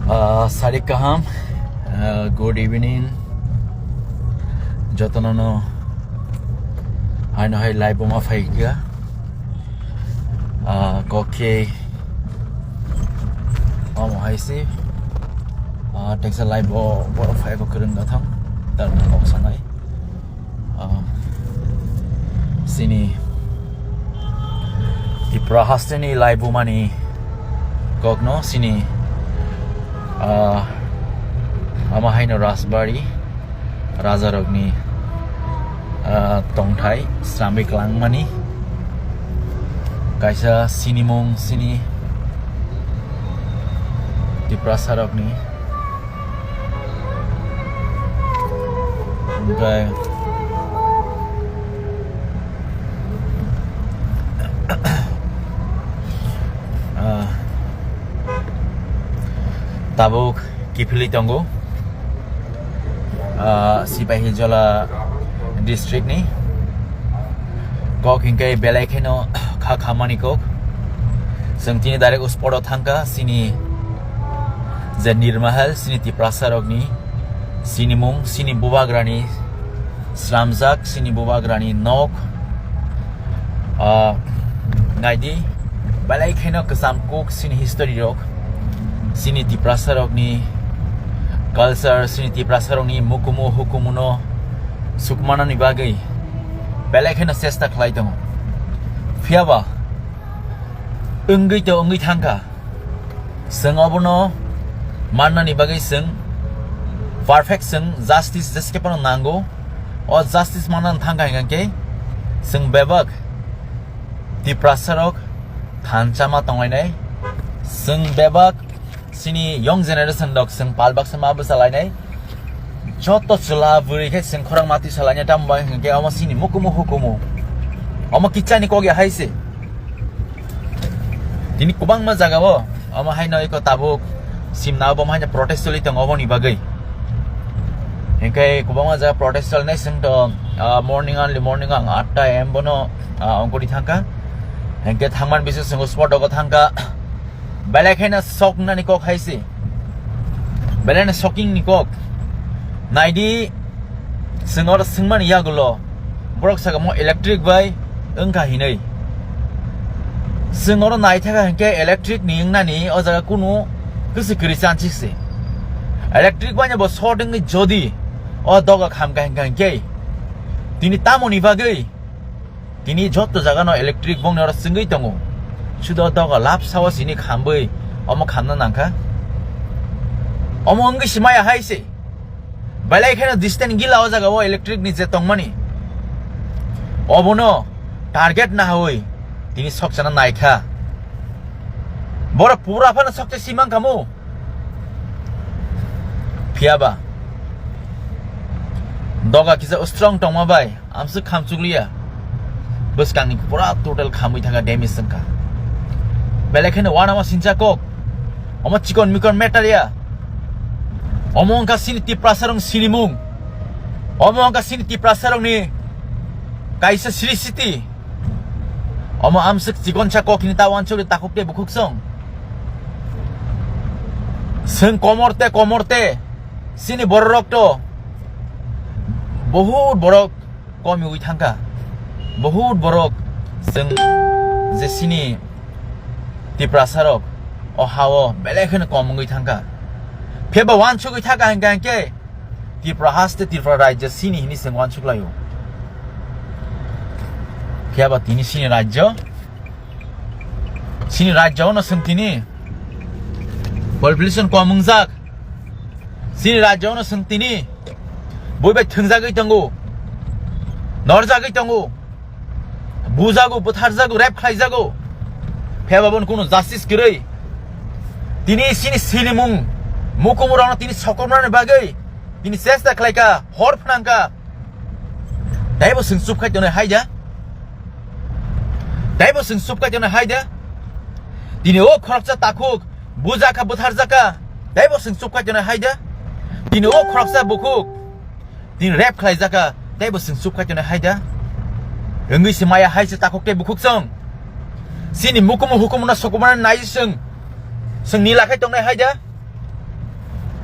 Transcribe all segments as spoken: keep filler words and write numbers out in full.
Ah, sari kaham, ah, good evening. Jotono no haino hai live o ma phai kha. Ah, kok khe omo hai se. Ah, teksa live o borok phai kha kwrwng gathang. Tar kok sanai. Ah, sini Tipra hasteni laibumani kokno sini, ah, ama haino Rajbari rajarokni, ah, tongthai sramwi klangmani kaisa sinimung sini Tiprasarokni. Hingke, ah, tabuk kiphilwi tongo, ah, Sipahijola district ni. Kok hingke belai kheno kha khamani kok. Chwng tini direct o spot o thangkha, sini je Nirmahal, sini Tiprasa rokni sinimung, sini bubagrani slamjak, sini bubagrani nok. Ah, naidi, belai kheno kwcham kuk sini history rok, sini Tiprasa rokni culture, sini Tiprasa rokni mukumu hukumuno sukmanani bagwi belai kheno chesta khlai tongo. Phiya ba wngwi to wngwi thangkha. Chwng obono mannani bagwi chwng perfect, chwng justice jeske phano nango. O justice manna thangkha hingkha khe chwng bebak Tiprasa rok thansa ma tonglainai. Chwng bebak sini young generation rok chwng pal baksa ma bwsa lainai. Joto chwla bwrwi khe chwng khorang mati salainai, tamo bai hwnkhe omo sini mukumu hukumu. Omo kichani kok ya hai se. Tini kwbangma jaga o omo haino eko tabuk simna obo haino protest choli tongo oboni bagwi. Hwnkhe kwbangma jaga protest cholinai chwng to, ah, morning, early morning ang atta a m bono, ah, ongkori thangkha. Hwnkhe thangman bising chwng spot o thangkha. Belai kheno soknani kok hai se. Belai no shocking ni kok. Naidi, chwng oro swngmani yagulo. Borok saka mo electric bai wngkha hinwi. Chwng oro naithaka hinkhe electric ni wngnani o jaga kunu kwswi kwrwi chanchik se. Electric bai no bo short wngwi jodi o doga khamkha hinkha hinkhe tini tamoni bagwi Tini joto jaga no electric bong ni oro chwngwi tongo. Sudo doga lab sao sini khambwi omo khamna nangkha. Omo wngwi se maya hai se. Belai kheno distant gila o jaga o electric ni je tongmani. Obono target nahawi tini sokchana naikha. Borok pura phano sokcha simang kamo. Phiya ba doga kisa strong tongma bai amswk khamchukliya. Bwskangni pura total khamwi thangkha, damage wngkha. Belai kheno uanama sincha kok. Omo chikon mikon matter ya. Omo wngkha sini Tiprasarong sinimung. Omo wngkha sini Tiprasarongni kaisa sri siti. Omo amswk chikonsa kok hini ta uansugwi takhuk tei bukhuk song. Chwng komor te komor te sini bororok to bohut borok komiwi thangkha. Bohut borok chwng je sini Tiprasarok o hao belai kheno kom wngwi thangkha. Pheba uansugwi thangkha hinkha hinkhe Tripura haste, Tripura rajya sini hini chwng uansuk laio. Phiya ba tini sini rajya, sini rajya ono chwng tini population kom wngjak. Sini rajya ono chwng tini bui bai thwngjagwi tongo, norjagwi tongo. Bujago, butharjago, rape khlaijago. Phiya ba bono kunu justice kwrwi. Tini sini sinimung, mukumurokno tini sokomrani bagwi tini chesta khlaikha, hor phnangkha. Taibo chwng chupkhai tongnai haida? Taibo chwng chupkhai tongnai haida? Tini o khoroksa takhuk bujakha, butharjakha. Taibo chwng chupkhai tongnai haida? Tini o khoroksa bukhuk Tini rape khlaijaka, teibo chwng chupkhai tongnai haida? Wngwi se maya hai se takhuk tei bukhuk chwng. Chini mukumu hukumu no sokomornai nai chwng. Chwng nila khai tongnai haida?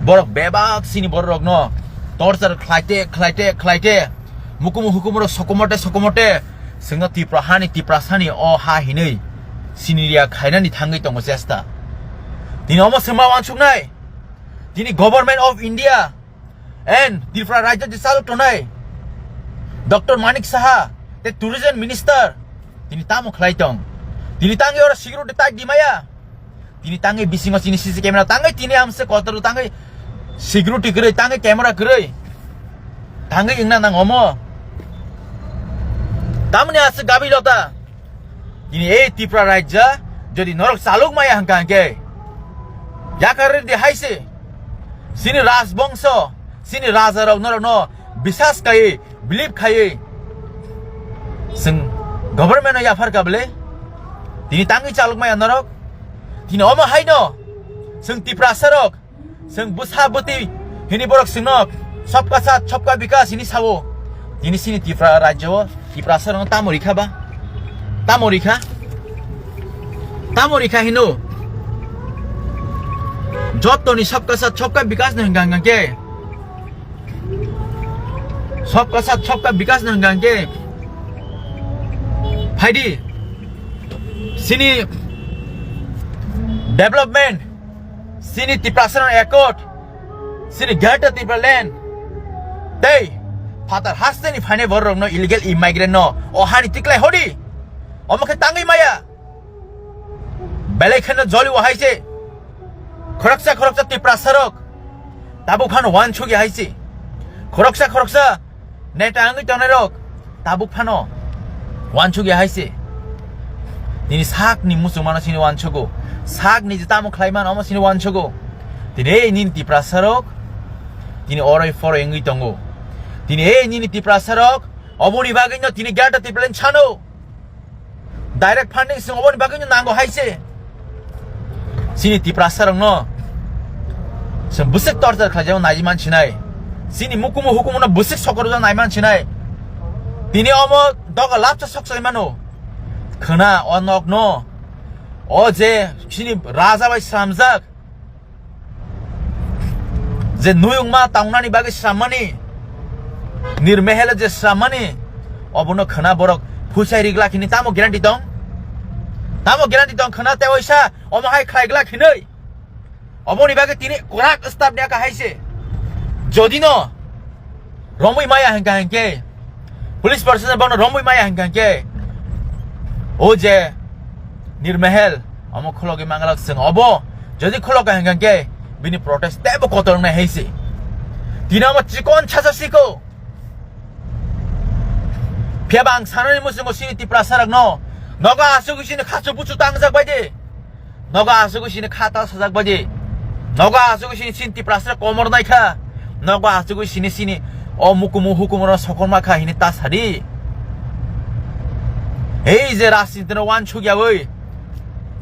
Borok bebak sini borok rokno torture khlaite, khlaite, khlaite, mukumu hukumu rok sokomote, sokomote, sengno Tripura hani, Tiprasani o ha hinui sini riya khainani thangwi tongo chesta. Tini omo sengma wansuknai, tini Government of India and Tripura Rajya je chalok tongnai Doctor Manik Saha, te Tourism Minister, tini tamo khlai tong? Tini tangwi oro security tak di maya? Tini tangwi bisingo chini C C camera tangwi tini amse kotor tangwi security kwrwi tangwi camera kwrwi tangwi wngna nang omo. Tamni aswk gabi lota. Tini ei Tripura Rajya jodi norok chalok maya hwnkha hwnkhe yakar di haise sini rajbongso, sini raja rok norokno bisas kai, believe khaiwi chwng government no yaphar ka bwle? Tini tangwi chalok maya norok. Tini omo haino chwng Tiprasa rok, chwng bwsa bwtwi hini borok chwngno sabka sath sabka bikas hini sao. Tini sini Tripura rajya o Tiprasa rokno tamo rikha ba? Tamo rikha? Tamo rikha hino? Jottoni sabka sath sabka bikas no hwnkha hwnkha khe, sabka sath sabka bikas no hwnkha hwnkhe phaidi sini development, sini Tiprasa accord, sini Greater Tipraland tei phatar hasteni phainai borok rokno illegal immigrant no o hani tiklai hodi. Omo khe tangwi maya. Belai kheno joli o hai se. Khoroksa khoroksa Tiprasa rok tabuk phano wansuk ya hai se. Khoroksa khoroksa neta wngwi tongnai rok tabuk phano wansuk ya hai se. Tini sakni muchungmano sini wansugo. Sakni je tamo khlai mano omo sini wansugo. Tini ei nini Tiprasa rok tini oroi phoroi wngwi tongo. Tini ei nini Tiprasa rok oboni bagwino tini Greater Tipraland sano. Direct funding chwng oboni bagwino nango hai se. Chini Tiprasa rokno chwng bwswk torture khlaijak nai man sinai. Chini mukumu hukumu no bwswk sokorjak nai man sinai. Tini omo doga lapsa sok sai mano. Khwna o nokno, o je chini raja bai slamjak, je nuyungma tangnani bagwi srammani, nirmehele je srammani, obono khwna borok phuisai rigla khini tamo guarantee tong? Tamo guarantee tong khwna tewaisa omo hai khlaigla khinwi? Oboni bagwi tini kwrak step ni aka hai se. Jodi no romwi maya hwnkha hwnkhe, police personnel bono romwi maya hwnkha hwnkhe, o je Nirmehel omo khulogwi manglak chwng obo. Jodi khuloka hwnkha hwnkhe bini protest teibo kotor wngnai hai se. Tini omo chikon chacha siko. Phiya ba ang sanani muchungo chini Tiprasa rokno nogo asugwi chini khachu buchu tangjak bai de. Nogo asugwi sini kha ta sajak baji. Nogo asugwi sini, sini Tiprasa komor naikha. Nogo asugwi sini, sini o mukumu hukumu rok sokorma kha hini ta sadi. Ei je rajniti no wansuk yawi.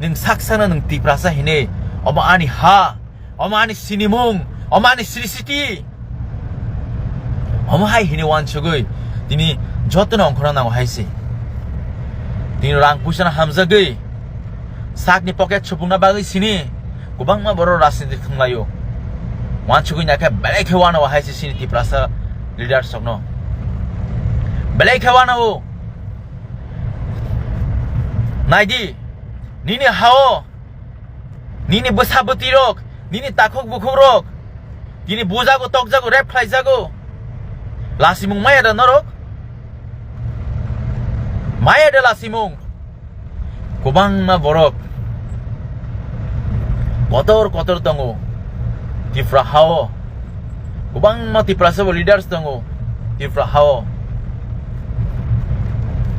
Nwng sak sakno nwng Tiprasa hini. Omo ani ha. Omo ani sinimung. Omo ani srisiti. Omo hai hini wansugwi tini jotono ongkhorna nango hai se. Tini rang puisa no hamjagwi sakni pocket supungna bagwi sini kwbangma borok rajniti thwnglaio. Wansugwi naikhe belai khe wanao hai se chini Tiprasa leaders rokno. Belai khe wanao. Naidi, nini hao, nini bwsa bwtwi rok, nini takhuk bukhuk rok, tini bujago, tokjago, rep khlaijago. Lasimung maya da norok? Maya da lasimung? Kwbangma borok kotor kotor tongo Tripura hao. Kwbangma Tiprasa bo leaders tongo Tripura hao.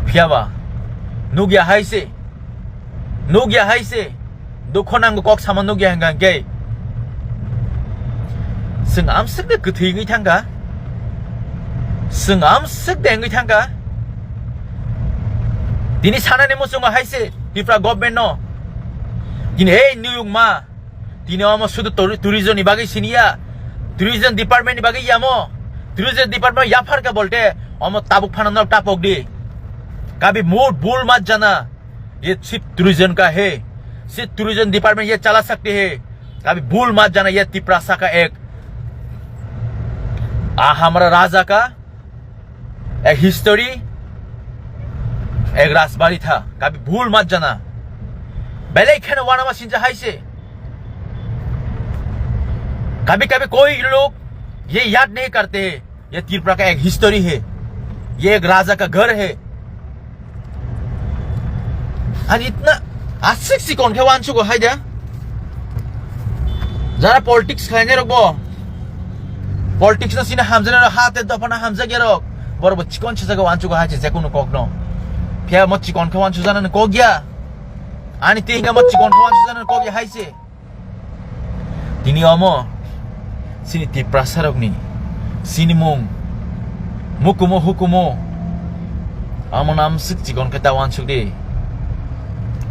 Phiya ba nukya hai se, nukya hai se. Dukho nango kok sama nukya hwnkha hwnkhe. Chwng amswk de kwthwi wngwi thangkha. Chwng amswk de wngwi thangkha. Tini sanani muchungo hai se Tripura government no. Tini ei nuyungma. Tini omo sudu tori-, tourism ni bagwi siniya. Tourism department ni bagwi yamo. Tourism department yapharkha bolte omo tabuk phano nok tapok di. Kabi mut bul mat jana. ये सिर्फ टूरिज्म का है, सिर्फ tourism department ये चला सकते हैं। अभी भूल मत जाना, ये तिपरासा का एक आ हमारा राजा का एक हिस्ट्री, एक राजबाड़ी था, कभी भूल मत जाना। Belai kheno uanama sinja hai se. कभी कभी कोई लोग ये याद नहीं करते हैं, ये त्रिपुरा का एक हिस्ट्री है, ये एक राजा का घर है। Ani itna asik sikon khe uansugo hai da. Jara politics khlainai rok bo. Politics no sini hamjana rok, ha te dopha no hamjak ya rok. Boro bo chikon se jaga uansugo hai se, je kunu kok no. Phiya mo chikon khe uansu jana ni kok ya. Ani te hinga mo chikon khe uansu jana ni kok ya hai se. Tini omo sini Tiprasarokni sinimung, mukumu hukumu, omo namswk chikon khe ta uansuk di.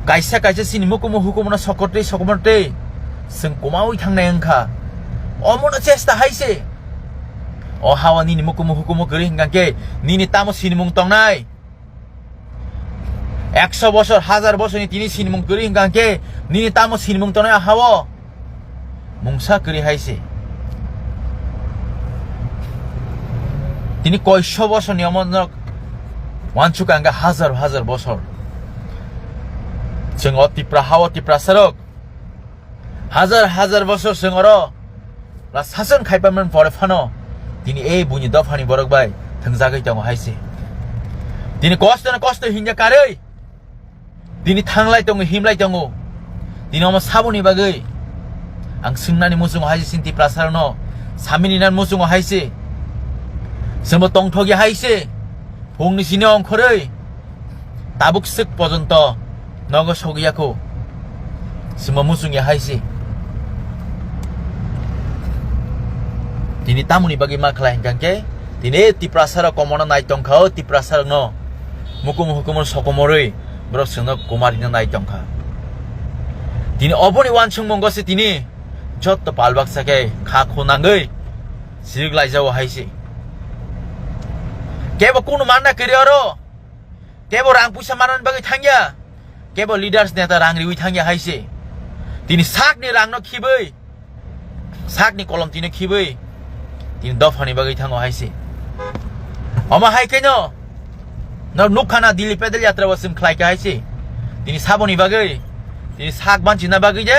Kaisa kaisa sini mukumu hukumu no sokortwi sokomortwi chwng kumaui thangnai wngkha. Omono chesta hai se. O hawa nini mukumu hukumu kwrwi hwnkha khe nini tamo sinimung tongnai? Ekso bosor, hazar bosorni tini sinimung kwrwi hwnkha khe nini tamo sinimung tongnai a hao? Mungsa kwrwi hai se. Tini koiso bosorni omo nok uansukha hwnkha hazar hazar bosor. Chwng o Tipra hao Tiprasarok hazar hazar bosor chwng oro la sason khaipaimani pore phano tini ei buini dophani borok bai thwngjagwi tongo hai se. Tini kosto no kosto hinkhe karwi tini thanglai tongo, himlai tongo. Tini omo saboni bagwi ang swngnani muchungo hai se, chini Tiprasarokno samini nan muchungo hai se. Chwngbo tongthokya hai se. Phungni sini ongkhorwi tabuk swk pojonto nogo sogwi ya kho. Chwngbo muchung ya hai se. Tini tamoni bagwi ma khlai hwnkha khe, tini Tiprasarok komono nai tongkha, o Tiprasarokno mukumu hukumu sokomorwi borok chwngno kumarino nai tongkha. Tini oboni uansukmungo se tini jotto pal baksa khe kha khunangwi sirik laijago hai se. Kebo kunu manna kwrwi oro. Kebo rang puisa manani bagwi thangya. Kebo leaders neta rang riwi thangya hai se. Tini sakni rangno khibwi, sakni kolom tino khibwi, tini dophani bagwi thango hai se. Omo hai khe no, no nukha na Delhi pedal yatra bo chwng khlai kha hai se. Tini saboni bagwi, tini sak banchina bagwi je.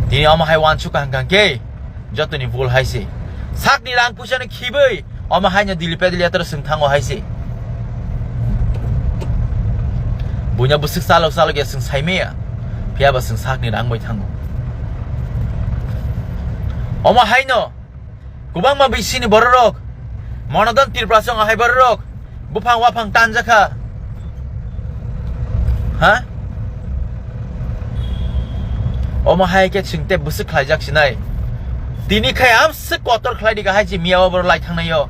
Tini omo hai uansukha hwnkha khe jotoni bul hai se. Sakni rang puisano khibwi omo haino Delhi pedal yatra chwng thango hai se. Buino bwswk chalok chalok ya chwng saimaya. Phiya ba chwng sakni rang bai thango. Omo haino kwbangma bisini bororok, Monodon Tripura song hai bororok buphang waphang tanjakha. Ha? Omo hai khe chwng tei bwswk khlaijak sinai. Tini khai amswk kotor khlai di kahai chi miya o borok lai thangnaio.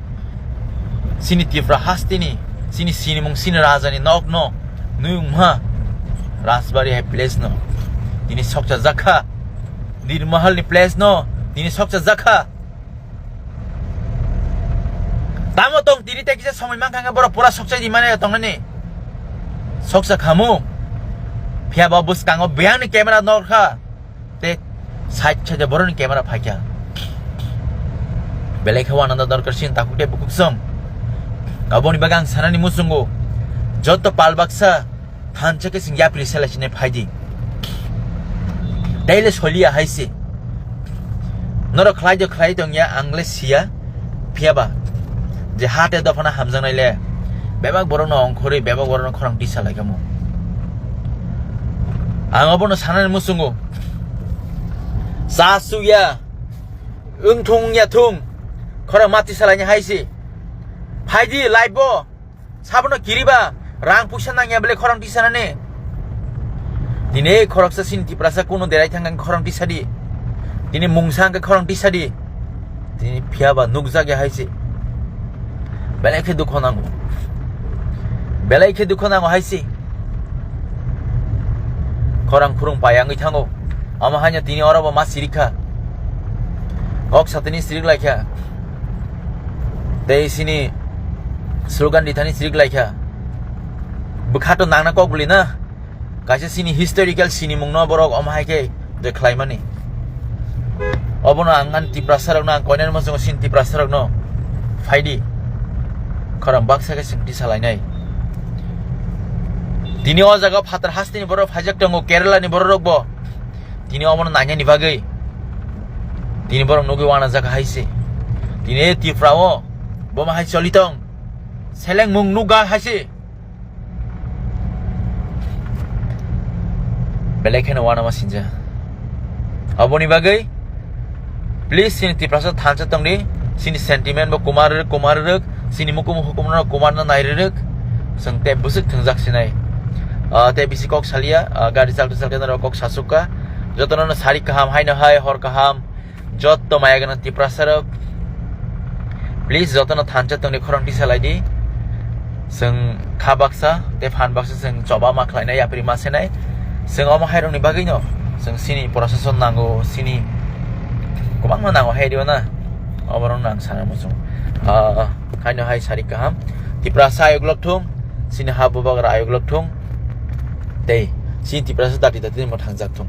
Chini Tripura hasteni, chini sinimung, chini rajani nokno nui wngma Rajbari hai place no tini sokcha jakha. Nirmahal ni place no tini sokcha jakha. Tamo tong tini tei kisa somoi mankha khe borok pura sokchai di mane tongnani. Soksa khamu. Phiya bo bwskango biyangni camera norkha. Tei side side borokni camera phaikha. Belai khe wanano dorkar sin takhuk tei bukhuk song. Aboni bagwi ang sanani muchungo. Joto pal baksa thansa khe chwng yapri sela sine phaidi. Tei le soliya hai se. Norok khlai de khlai tong ya, ang le siya. Phiya ba je ha tei dophano hamjaknai le bebak borokno ongkhorwi bebak borokno khorang tisa lai kamo. Ang obono sanani muchungo. Cha su ya, wng thung ya thung, khorang ma tisa laini hai se. Phaidi live bo. Sabono kiriba, rang puisa nangya bele khorang tisanani. Tini khoroksa sin Tiprasa kuno derai thang ang khorang tisadi. Tini mungsa ang khorang tisadi. Tini phiya ba nukjak ya hai se. Belai khe dukho nango. Belai khe dukho nango hai se. Khorang khurung payangwi thango. Omo haino tini oro bo ma sirikha. Kok satini sirik laikha. Tei sini slogan di thani sirik laikha. Bwkha to nangna kok bwlwi na. Kaisa sini historical sinimung no borok omo hai khe je khlaimani. Obono ang ani Tiprasa rokno ang koinani muchungo sini Tiprasa rokno phaidi. Khorang baksa khe chwng tisa lainai. Tini o jaga phatar hasteni borok phaijak tongo, Kerala ni borok rok bo. Tini obono nainani bagwi. Tini borok nugwi wana jaga hai se. Tini e Tripura o boma hai choli tong. Seleng mung nukga hai se. Belai kheno uanama sinja. Aboni bagwi, please, chini Tiprasa thansa tongdi, chini sentiment bo kumar rwk, kumar rwk, chini mukumu hukumno kumar no nai rwk, chwng tei bwswk thwngjak sinai. Ah, tei bisi kok salia, ah, gari chalta chalta norok kok sasukha. Jotono no sari kaham, haino hai, hor kaham, jotto maya gwnang Tiprasa rok, please, jotono thansa tongdi, khorang tisa laidi. Chwng kha baksa tei phan baksa chwng choba ma khlainai, yapri ma senai. Chwng omo hai rokni bagwi no chwng chini proseson nango, chini kwbangma nango hai dio na. Oborok no ang sana muchung. Ah, haino hai sari kaham. Tiprasa ayuk lok thung, chini ha bubagra ayuk lok thung. Tei chini Tiprasa dati dati mo thangjak thung.